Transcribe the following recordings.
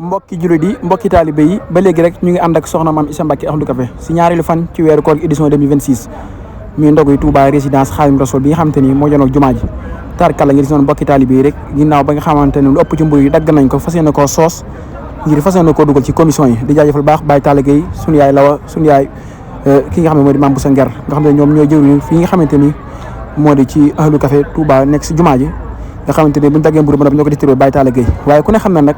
mbokki jullit yi mbokki taalibe yi ba léegi rek ñu ngi ànd ak soxna Mame Issa Mbacké Ahmadou Café si ñaareelu fan ci weeru koor édition 2026 muy ndog yi Touba résidence Khadim Rassoul bi nga xamante ni moo jonoog jumaa ji tarkalla ngir gis noonu mbokki taalibe yi rek ginnaaw ba nga xamante ne lu ëpp ci mburu yi dagg nañ ko fas yéene koo soos ngir fas yéene koo dugal ci commission yi di jaajëfal baax Baye Talla Gueye suñu yaay Lawa suñu yaay ki nga xam ne moo di Mame Boussa Nguer nga xam ne ñoom ñoo jëwriñu fii nga xamante ni moo di ci Ahmadou Café Touba nekk si jumaa ji nga xamante ni buñu daggee mburu ba ñoo ko distribué Baye Talla Gueye waaye ku ne xam na nag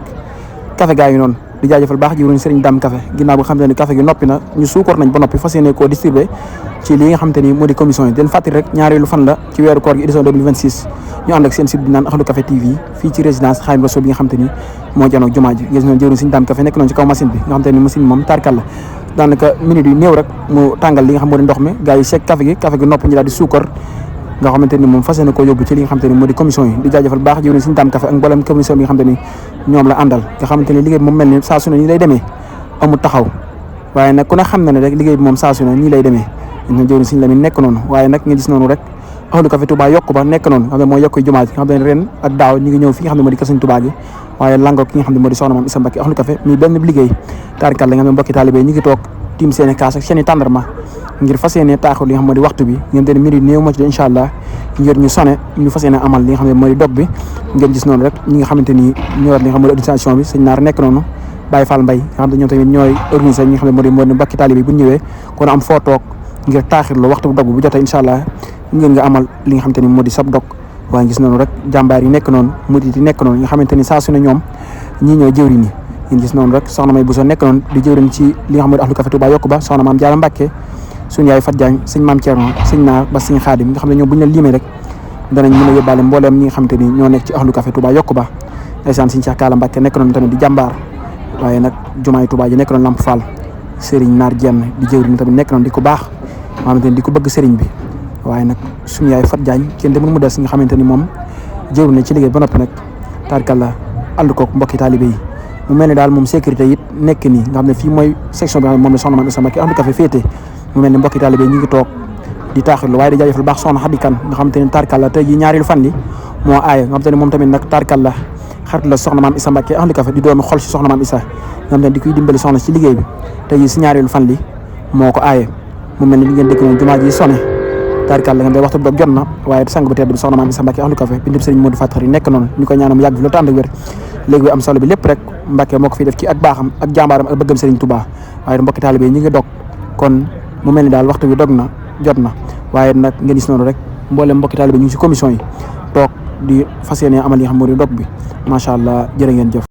café gaa yi noonu di jaajëfal baax jiwruñ Serigne Dame Café ginnaaw bu nga xamante ni café gi noppi na ñu suukar nañ ba noppi fas yéene koo distribué ci li nga xamante ni moo di commission yi den fàttali rek ñaareelu fan la ci weeru koor gi édition 2026 ñu ànd ak seen site bi naan Ahmadou Café TV fii ci résidence Khadim Rassoul bi nga xamante ni moo janoog jumaa ji gis noonu jëwruñ Serigne Dame Café nekk noonu ci kaw machine bi nga xamante ni machine moom tarkal la daanaka minute yu néew rek mu tàngal li nga xam moo di ndox mi gaa yi seeg café gi noppi ñu daal di suukar nga xamante ni moom fas yéene koo yóbbu ci li nga xamante ni moo di commission yi di jaajëfal baax jëwriñ Serigne Dame Café ak mboolem commission bi nga xamante ni ñoom la àndal nga xamante ni liggéey bi moom mel ni saa su ne nii lay demee amul taxaw waaye nag ku ne xam na ne rek liggéey bi moom saa su ne nii lay demee ñun jëwriñ Serigne Lamine nekk noonu waaye nag nga gis noonu rek Ahmadou Café Touba yokku ba nekk noonu nga xam ne mooy yokku jumaa ji nga xam ne ren ak daaw ñu ngi ñëw fi nga xam ne moo di kër Serigne Touba gi waaye lango ki nga xam ne moo di soxna Mame Issa Mbacké Ahmadou Café mi benn liggéey taarikal la nga xam ne mbokki taalibe ñu ngi toog tiim seen i kaas ak seen i tàndarma ngir fas yéene taaxul li nga xam moo di waxtu bi ngeen te ne minute néew moo ci de incha allah ngir ñu sone ñu fas yéene amal li nga xam ne moo di dog bi ngeen gis noonu rek ñi nga xamante ni ñoo war li nga xam moo di organisation bi sëñ Naar nekk noonu Baye Fall Mbaye nga xam ne ñoom tamit ñooy organiser ñi nga xam ne moo di mbokki taalibe bu ñëwee kon am foo toog ngir taaxirlu waxtu bu dog bu jotee incha allah ngeen nga amal li nga xamante ni moo di sab dog waaye gis noonu rek jàmbaar yi nekk noonu murit yi nekk noonu nga xamante ni saa su ne ñoom ñii ñooy jëwriñ yi ngeen gis noonu rek soxna May Bousso nekk noonu di jëwriñ ci li nga xam moo di Ahmadou Café Touba yokku ba soxna Mame Diarra Mbacké suñu yaay Fat Diagne sëñ Mame Thierno sëñ Naar ba sëñ Khadim nga xam ne ñoom bu ñu leen limee rek danañ mën a yóbbaale mbooleem ñi nga xamante ni ñoo nekk ci Ahmadou Café Touba yokku ba ndeysaan sëñ Cheikh Kala Mbacké nekk noonu tamit di jàmbaar waaye nag jumaay Touba ji nekk noonu Lamp Fall Serigne Naar Dieng di jëwriñ tamit nekk noonu di ko baax xamante ni di ko bëgg Serigne bi waaye nag suñu yaay Fat Diagne kenn demul mu des nga xamante ni moom jëwriñ na ci liggéey ba noppi nag tarkalla ànd koog mbokki taalibe yi mu mel ni daal moom sécurité it nekk nii nga xam ne fii mooy section bi nga xam ne moom la soxna Mame Issa Mbacké Ahmadou Café féete mu mel ni mbokki taalibe ñu ngi toog di taaxirlu waaye di jaajëfal baax soxna Xadi Kan nga xamante ni tarkalla tey ji ñaareelu fan li moo aaye nga xamante ni moom tamit nag tarkalla xarit la soxna Mame Issa Mbacké Ahmadou Café di doomi xol si soxna Mame Issa nga xamante ni di koy dimbali soxna ci liggéey bi tey ji si ñaareelu fan li moo ko aaye mu mel ni li ngeen dëkk noonu jumaa ji sone tarkalla nga xam ne waxtu bi jot na waaye sang bu tedd bi soxna Mame Issa Mbacké Ahmadou Café bindib Serigne Modou Faty Khary nekk noonu ñu koy ñaanam yàgg fi la tànd ak wér léegi bi am solo bi lépp rek Mbacké moo ko fi def ci ak baaxam ak jàmbaaram ak bëggam Serigne Touba waaye mbokki taalibe ñi ngi dog kon mu mel ni daal waxtu bi dog na jot na waaye nag ngeen gis noonu rek mboolem mbokki taalibe ñu ngi ci commission yi toog di fas yéene amal yi xam moo di dog bi macha allah jërë ngeen jëf